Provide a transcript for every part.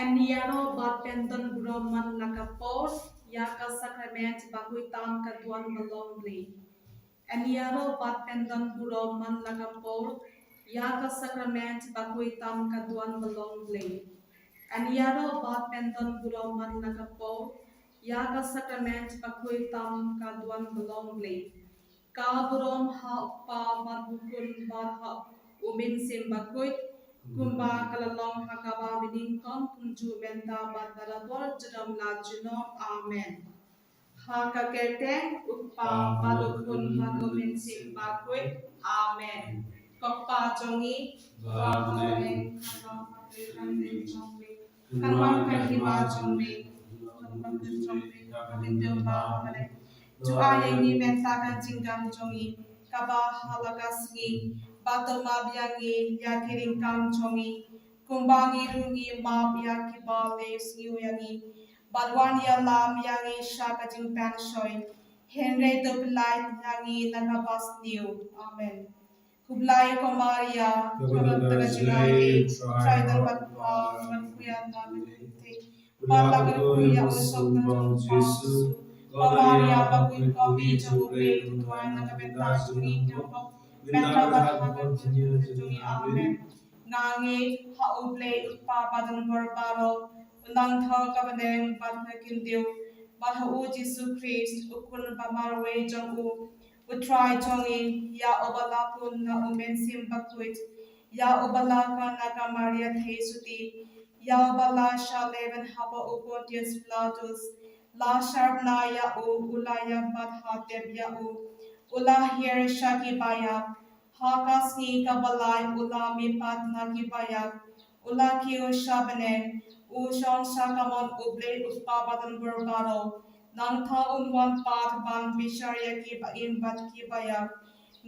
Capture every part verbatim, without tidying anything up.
Yn ïaroh bad pyndon burom man la ka por ïa ka sakrament ba khuid tam ka duwan ba long Blei. Yn ïaroh bad pyndon burom man la ka por ïa ka sakrament ba khuid tam ka duwan ba long Blei. Yn ïaroh bad pyndon burom man la ka por ïa ka sakrament ba khuid tam ka duwan ba long Blei. Ka burom ha u Kpa bad u Khun bad ha u Mynsiem Bakhuid, kumba ka la long ha kaba nyngkong, kumjuh mynta bad barabor, junom la junom. Amen. Ha ka kyrteng u Kpa bad u Khun bad u Mynsiem Bakhuid. Amen. Ko Kpa jong ngi, ba ha bneng, kynmaw ka jingim jong me, kynmaw ka hima jong me, kynmaw ka jingim jong me, kynmaw ka jingim jong me. Ju ai ïa ngi mynta ka jingkam jong ngi kaba ha la ka sngi, bad to map ïa ngi ïa ki jingkam jong ngi, kumba ngi ruh ngi map ïa kiba leh sniew ïa ngi, bad wat ïalam ïa ngi sha ka jingpynshoi, hynrei to pynlait ïa ngi na kaba sniew. Amen. Khublei ko Maria, ka don ka jingaiei, Trai don bad pha, pha ïa ngi kiba bun thied, bad la ka don ïa u soh ba u Jisu. Ko Maria, ba khuid ko, Mei jong U Blei, to duwai na ka bynta jong ngi ki hok, mynta bad ha ka por jong ngi. Amen. Nga ngeit ha U Blei U Kpa badonbor baroh, U Nongthaw ka bneng bad ka khyndew, bad ha U Jisu Khrist, U Khun ba marwei jong U, U Trai jong ngi, ïa uba la pun na U Mynsiem Bakhuid, ïa uba la khot na ka Maria theisotti, ïa uba la shah leh ban hapoh u Pontius Pilatus, la shah bna ïa u, u la ïap bad ha tep ïa u, u la hiar sha ki baïap, ha ka sngi kaba lai u la mihpat na ki baïap, u la kiew sha bneng, u shong sha kamon U Blei U Kpa badonbor baroh. Nangta un wan pat ban bishar ïa ki ba im bad ki baïap.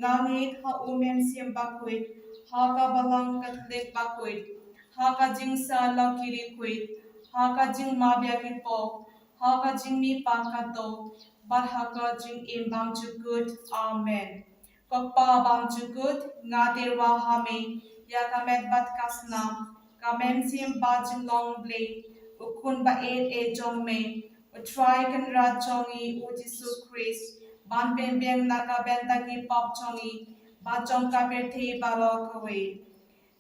Nga ngeit ha U Mynsiem Bakhuid, ha ka Balang Katholik bakhuid, ha ka jingsalia ki riewkhuid, ha ka jingmap ïa ki pop, ha ka jingmihpat katto, bad ha ka jingim bymjukut. Amen. Ko Kpa bymjukut, nga tyrwa ha me ïa ka met bad ka snam, ka mynsiem bad jinglong Blei, U Khun ba ïeit jong me, U Trai Kynrad jong ngi U Jisu Khrist, ban pynbiang na ka bynta ki pop jong ngi bad jong ka pyrthei baroh kawei.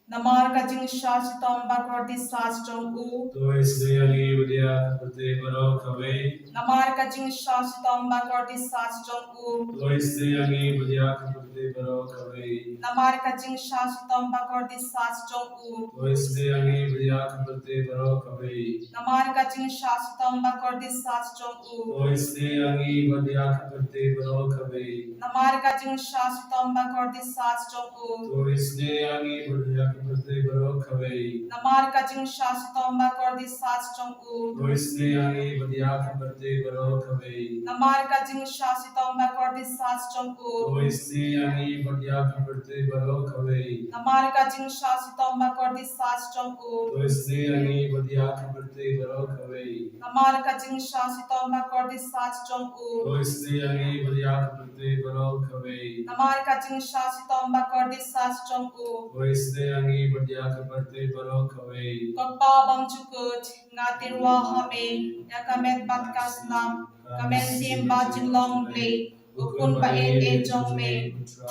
Namar ka jingshah shitom bakordit sach jong u, to isynei ïa ngi bad ïa ka pyrthei baroh kawei. Namar ka jingshah shitom bakordit sach jong u, to isynei ïa ngi bad ïa ka pyrthei baroh kawei. Namar ka jingshah shitom bakordit sach jong u, to isynei ïa ngi bad ïa ka pyrthei baroh kawei. Namar ka jingshah shitom bakordit sach jong u, to isynei ïa ngi bad ïa ka pyrthei baroh kawei. Namar ka jingshah shitom bakordit sach jong u, to isynei ïa ngi bad ïa ka pyrthei baroh kawei. Namar ka jingshah shitom bakordit sach jong u, to isynei ïa ngi bad ïa ka pyrthei baroh kawei. Namar ka jingshah shitom bakordit sach jong u, to isynei ïa ngi bad ïa ka pyrthei baroh kawei. Namar ka jingshah shitom bakordit sach jong u, to isynei ïa ngi bad ïa ka pyrthei baroh kawei. Namar ka jingshah shitom bakordit sach jong u, to isynei ïa ngi bad ïa ka pyrthei baroh kawei. Namar ka jingshah shitom bakordit sach jong u, to isynei ïa ngi bad ïa ka pyrthei baroh kawei. Ko Kpa bymjukut, nga tyrwa ha me ïa ka met bad ka snam, ka mynsiem bad jinglong Blei, U Khun ba ïeit jong me,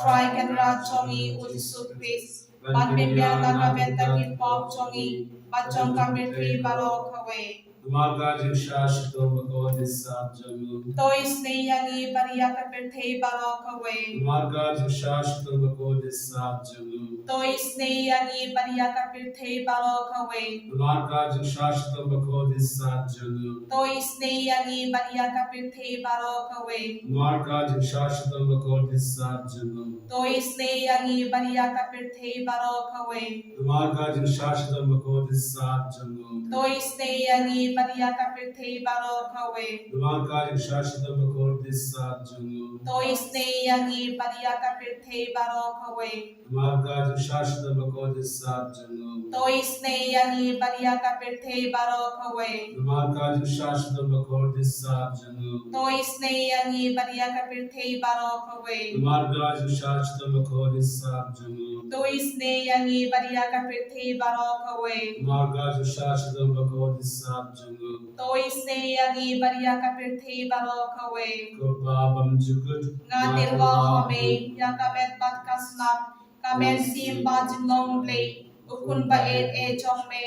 Trai Kynrad jong ngi U Jisu Khrist, ban pynbiang na ka bynta ki pop jong ngi bad jong ka pyrthei baroh kawei. Namar ka jingshah shitom bakordit sach jong u, to isynei ïa ngi bad ïa ka pyrthei baroh kawei. Namar ka jingshah shitom bakordit sach jong u, to isynei ïa ngi bad ïa ka pyrthei baroh kawei. Namar ka jingshah shitom bakordit sach jong u, to isynei ïa ngi bad ïa ka pyrthei baroh kawei. Namar ka jingshah shitom bakordit sach jong u, to isynei ïa ngi bad ïa ka pyrthei baroh kawei. Namar ka jingshah shitom bakordit sach jong u, to isynei ïa ngi bad ïa ka pyrthei baroh kawei. Namar ka jingshah shitom bakordit sat jong u. To isynei ïa ngi bad ïa ka pyrthei baroh kawei. Namar ka jingshah shitom bakordit sat jong u. To isynei ïa ngi bad ïa ka pyrthei baroh kawei. Namar ka jingshah shitom bakordit sat jong u. To isynei ïa ngi bad ïa ka pyrthei baroh kawei. Namar ka jingshah shitom bakordit sat jong u. To isynei ïa ngi bad ïa ka pyrthei baroh kawei. Namar ka jingshah shitom bakordit sat jong u. To isynei ïa ngi bad ïa ka pyrthei baroh kawei. Ko Pa bymjukut. Nga tyrwa ha me ïa ka met bad ka snam, ka mynsiem bad jinglong Blei, u Khun ba ïeit eh jong me,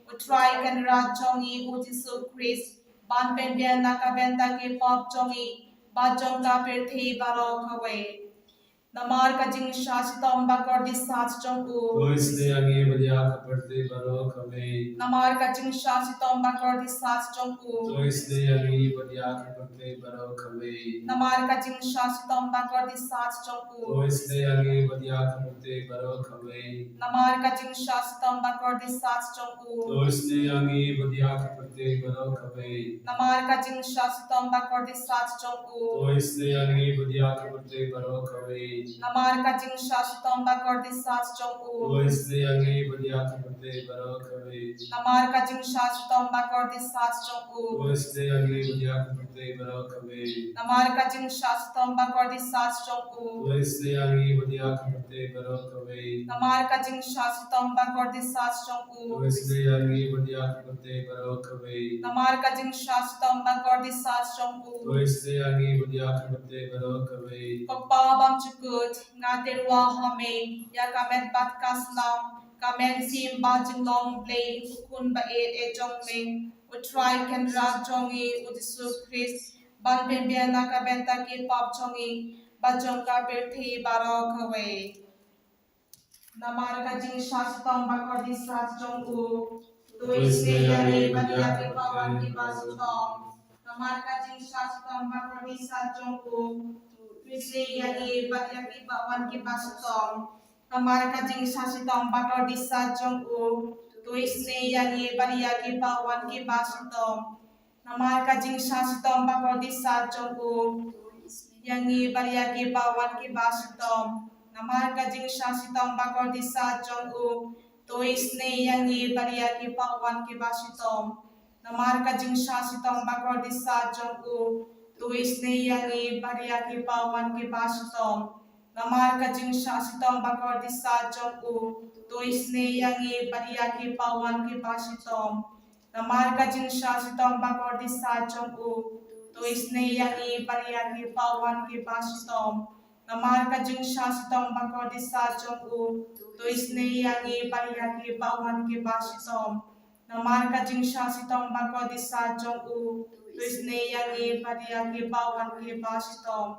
u Trai Kynrad jong ngi u Jisu Khrist, ban pynbiang na ka bynta ki pop jong ngi bad jong ka pyrthei baroh kawei. Namar ka jingshah shitom bakordit sat jong u. To isynei ïa ngi bad ïa ka pyrthei baroh kawei. Namar ka jingshah shitom bakordit sat jong u. To isynei ïa ngi bad ïa ka pyrthei baroh kawei. Namar ka jingshah shitom bakordit sat jong u. To isynei ïa ngi bad ïa ka pyrthei baroh kawei. Namar ka jingshah shitom bakordit sat jong u. To isynei ïa ngi bad ïa ka pyrthei baroh kawei. Namar ka jingshah shitom bakordit sat jong u. To isynei ïa ngi bad ïa ka pyrthei baroh kawei. Namar ka jingshah shitom bakordit sat jong u. To isynei ïa ngi bad ïa ka pyrthei baroh kawei. Namar ka jingshah shitom bakordit sat jong u. To isynei ïa ngi bad ïa ka pyrthei baroh kawei. Namar ka jingshah shitom bakordit sat jong u. To isynei ïa ngi bad ïa ka pyrthei baroh kawei. Namar ka jingshah shitom bakordit sat jong u. To isynei ïa ngi bad ïa ka pyrthei baroh kawei. Namar ka jingshah shitom bakordit sat jong u. To isynei ïa ngi bad ïa ka pyrthei baroh kawei. Ko Pa bymjukut, nga tyrwa ha me ïa ka met bad ka snam, ka mynsiem bad jinglong Blei, u Khun ba ïeit eh jong me, u Trai Kynrad jong ngi u Jisu Khrist, ban pynbiang na ka bynta ki pop jong ngi bad jong ka pyrthei baroh kawei. Namar ka jingshah shitom bakordit sat jong u. To isynei ïa ngi bad ïa ki pawan kiba shitom. Namar ka jingshah shitom bakordit sat jong u. To isynei ïa ngi bad ïa ki pawan kiba shitom. Namar ka jingshah shitom bakordit sat jong u. To isynei ïa ngi bad ïa ki pawan kiba shitom. Namar ka jingshah shitom bakordit sat jong u. Ïa ngi bad ïa ki pawan kiba shitom. Namar ka jingshah shitom bakordit sat jong u. To isynei ïa ngi bad ïa ki pawan kiba shitom. Namar ka jingshah shitom bakordit sat jong u. To isynei ïa ngi bad ïa ki pawan kiba shitom. Namar ka jingshah shitom bakordit sat jong u. To isynei ïa ngi bad ïa ki pawan kiba shitom. Namar ka jingshah shitom bakordit sat jong u. To isynei ïa ngi bad ïa ki pawan kiba shitom. Namar ka jingshah shitom bakordit sat jong u. To isynei ïa ngi bad ïa ki pawan kiba shitom. Namar ka jingshah shitom bakordit sat jong u. To isynei ïa ngi bad ïa ki pawan kiba shitom.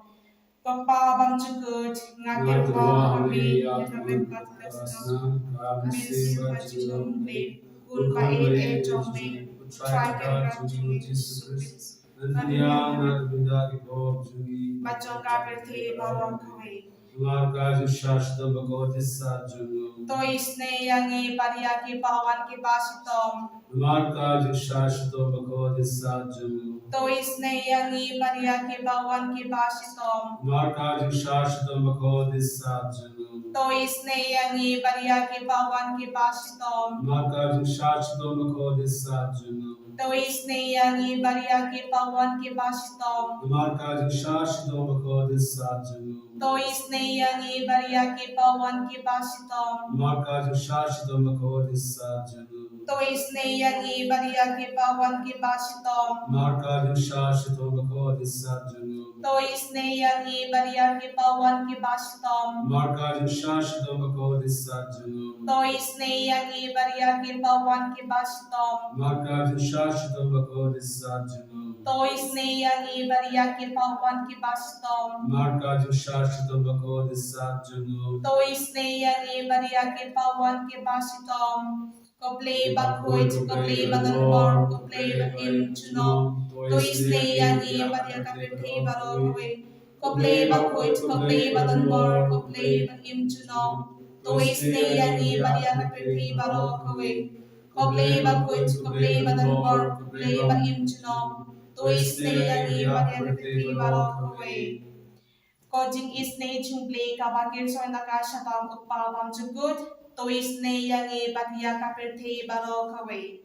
Ko Pa bymjukut, nga tyrwa ha me ïa ka met bad ka snam, ka mynsiem bad jinglong Blei, u Khun ba ïeit eh jong me, u Trai Kynrad jong ngi u Jisu Khrist. Ban pynbiang na ka bynta ki pop jong ngi bad jong ka pyrthei baroh kawei. Namar ka jingshah shitom bakordit sat jong u. To isynei ïa ngi bad ïa ki pawan kiba shitom. Namar ka jingshah shitom bakordit sat jong u. To isynei ïa ngi bad ïa ki pawan kiba shitom. Namar ka jingshah shitom bakordit sat jong u. To isynei ïa ngi bad ïa ki pawan kiba shitom. Namar ka jingshah shitom bakordit sat jong u. To isynei ïa ngi bad ïa ki pawan kiba shitom. Namar ka jingshah shitom bakordit sat jong u. To isynei ïa ngi bad ïa ki pawan kiba shitom. Namar ka jingshah shitom bakordit sat jong u. To isynei ïa ngi bad ïa ki pawan kiba shitom. Namar ka jingshah shitom bakordit sat jong u. To isynei ïa ngi bad ïa ki pawan kiba shitom. Namar ka jingshah shitom bakordit sat jong u. To isynei ïa ngi bad ïa ki pawan kiba shitom. Namar ka jingshah shitom bakordit sat jong u. To isynei ïa ngi bad ïa ki pawan kiba shitom. Namar ka jingshah shitom bakordit sat jong u. To isynei ïa ngi bad ïa ki pawan kiba shitom. Ko Blei bakhuid, ko Blei badonbor, ko Blei ba im junom. To isynei ïa ngi bad ïa ka pyrthei baroh kawei. Ko Blei bakhuid, ko Blei badonbor, ko Blei ba im junom. To isynei ïa ngi bad ïa ka pyrthei baroh kawei. Ko Ko Blei bakhuid, ko Blei badonbor, ko Blei ba im junom, to isynei ïa ngi bad ïa ka pyrthei baroh kawei. Ko jingisynei jong U Blei kaba kyrshoi na ka shitom U Kpa bymjukut, to isynei ïa ngi bad ïa ka pyrthei baroh kawei.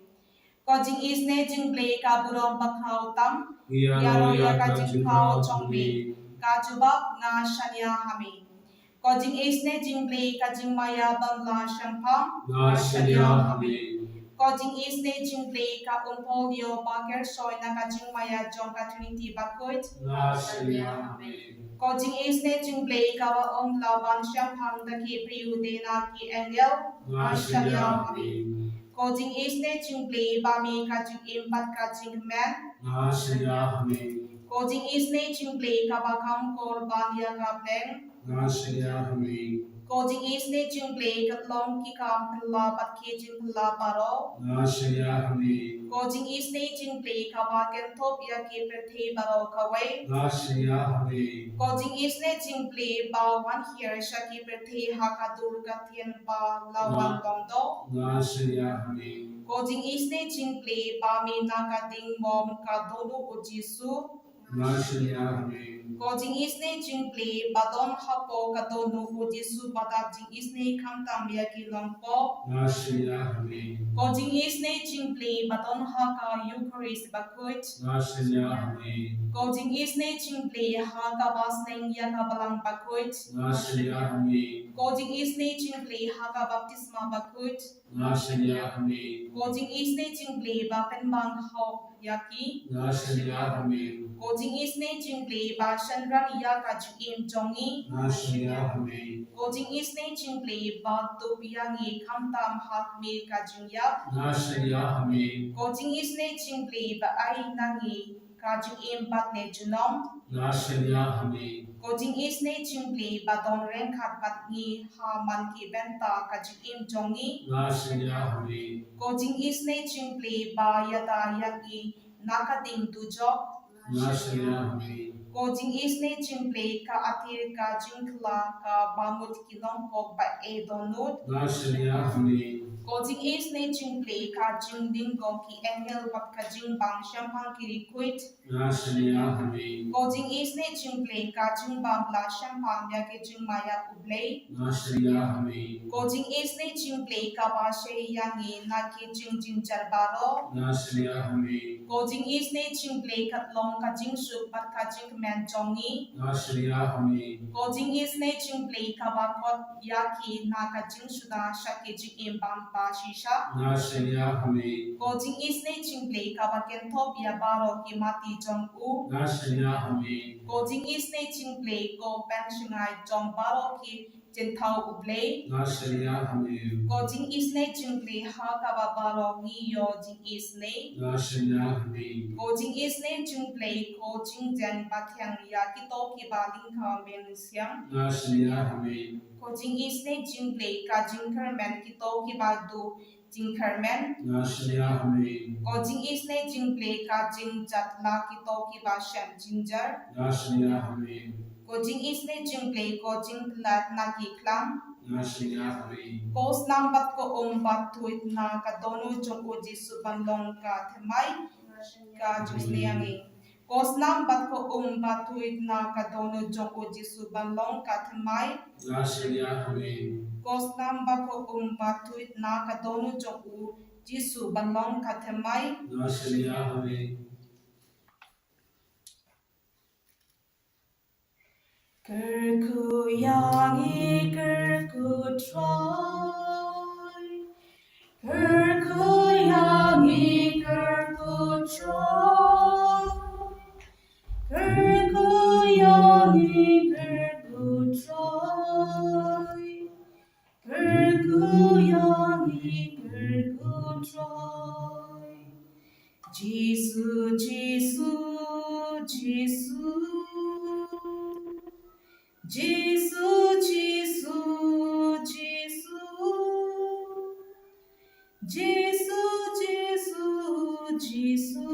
Ko jingisynei jong U Blei ka burom bakhuid tam, ïaroh ïa ka jingkhaw jong me, ka jubab nga shaniah ha me. Ko jingisynei jong U Blei ka jingmaïa bym lah shemphang, nga shaniah ha me. Ko jingisynei jong U Blei ka umphol ïoh ba kyrshoi na ka jingmaïa jong ka Trinity bakhuid, nga shaniah ha me. Ko jingisynei jong U Blei kaba ym lah ban shemphang da ki briew te na ki angel, nga shaniah ha me. Ko jingisynei jong U Blei ba me ka jingim bad ka jingkmen, nga shaniah ha me. Ko jingisynei jong U Blei kaba kham kor ban ïa ka bneng, nga shaniah ha me. Ko jingisynei jong U Blei ka long ki kam phylla bad ki jingphylla baroh, nga shaniah ha me. Ko jingisynei jong U Blei kaba kynthup ïa ki pyrthei baroh kawei, nga shaniah ha me. Ko jingisynei jong U Blei ba wan hiar sha ki pyrthei ha ka dur ka ktien ba la wan long doh, nga shaniah ha me. Ko jingisynei jong U Blei ba me na ka ding mom ka dohnud U Jisu, nga shaniah ha me. Ko jingisynei jong U Blei ba don hapoh ka dohnud U Jisu ba dap jingisynei khamtam ïa ki nongpop, nga shaniah ha me. Ko jingisynei jong U Blei ba don ha ka Eucharist bakhuid, nga shaniah ha me. Ko jingisynei jong U Blei ha kaba sneng ïa ka Balang bakhuid, nga shaniah ha me. Ko jingisynei jong U Blei ha ka baptisma bakhuid, nga shaniah ha me. Ko jingisynei jong U Blei ba pynbang hok ïa ki, nga shaniah ha me. Ko jingisynei jong U Blei ba shynrang ïa ka jingim jong ngi, nga shaniah ha me. Ko jingisynei jong U Blei ba tup ïa ngi khamtam ha khmih ka jingïap, nga shaniah ha me. Ko jingisynei jong U Blei ba ai na ngi ka jingim bad ne junom, nga shaniah ha me. Ko jingisynei jong U Blei ba don ryngkat bad ngi ha man ki bynta ka jingim jong ngi, nga shaniah ha me. Ko jingisynei jong U Blei ba ïada ïa ngi na ka ding dujok, nga shaniah ha me. Ko jingisynei jong U Blei ka atir ka jingkylla kaba mut ki nongpop ba e dohnud, nga shaniah ha me. Ko jingisynei jong U Blei ka jingding jong ki angel bad ka jingbam shemphang ki riewkhuid, nga shaniah ha me. Ko jingisynei jong U Blei ka jingbam la shemphang ïa ki jingmaïa U Blei, nga shaniah ha me. Ko jingisynei jong U Blei kaba shei ïa ngi na ki jingjynjar baroh, nga shaniah ha me. Ko jingisynei jong U Blei ka long ka jingsuk bad ka jingkmen jong ngi, nga shaniah ha me. Ko jingisynei jong U Blei kaba khot ïa ki na ka jingsuda sha ki jingim bympa shisha, nga shaniah ha me. Ko jingisynei jong U Blei kaba kynthup ïa baroh ki mati jong u, nga shaniah ha me. Ko jingisynei jong U Blei ko pynshngaiñ jong baroh ki jingthaw U Blei, nga shaniah ha me. Ko jingisynei jong U Blei ha kaba baroh ngi ïoh jingisynei, nga shaniah ha me. Ko jingisynei jong U Blei ko jingjan ba thiang ïa kito kiba lyngkha mynsiem, nga shaniah ha me. Ko jingisynei jong U Blei ka jingkyrmen kito kiba duh jingkyrmen, nga shaniah ha me. Ko jingisynei jong U Blei ka jingjat la kito kiba shem jynjar, nga shaniah ha me. Ko jingisynei jong U Blei ko jingpyllait na ki khlam, nga shaniah ha me. Ko snam bad ko um ba tuid na ka dohnud jong U Jisu ban long ka thymmai ka jingsniew ïa ngi. Ko snam bad ko um ba tuid na ka dohnud jong U Jisu ban long ka thymmai, nga shaniah ha me. Ko snam bad ko um ba tuid na ka dohnud jong U Jisu ban long ka thymmai, nga shaniah ha me. Kyrkhu ïa ngi, kyrkhu Trai. Kyrkhu ïa ngi, kyrkhu Trai. Kyrkhu ïa ngi, kyrkhu Trai. Kyrkhu ïa ngi, kyrkhu Trai. Jisu, Jisu, Jisu. Jisu, Jisu, Jisu. Jisu, Jisu, Jisu.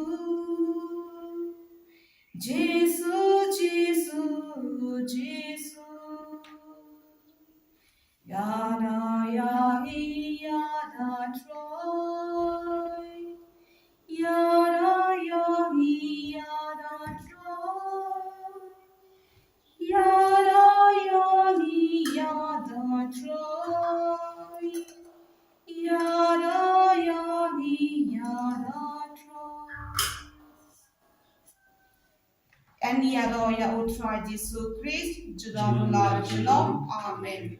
Jisu, Jisu, Jisu. Ïada ïa ngi, ïada Trai. Ngi ïaroh ïa U Trai Jisu Khrist junom la junom. Amen.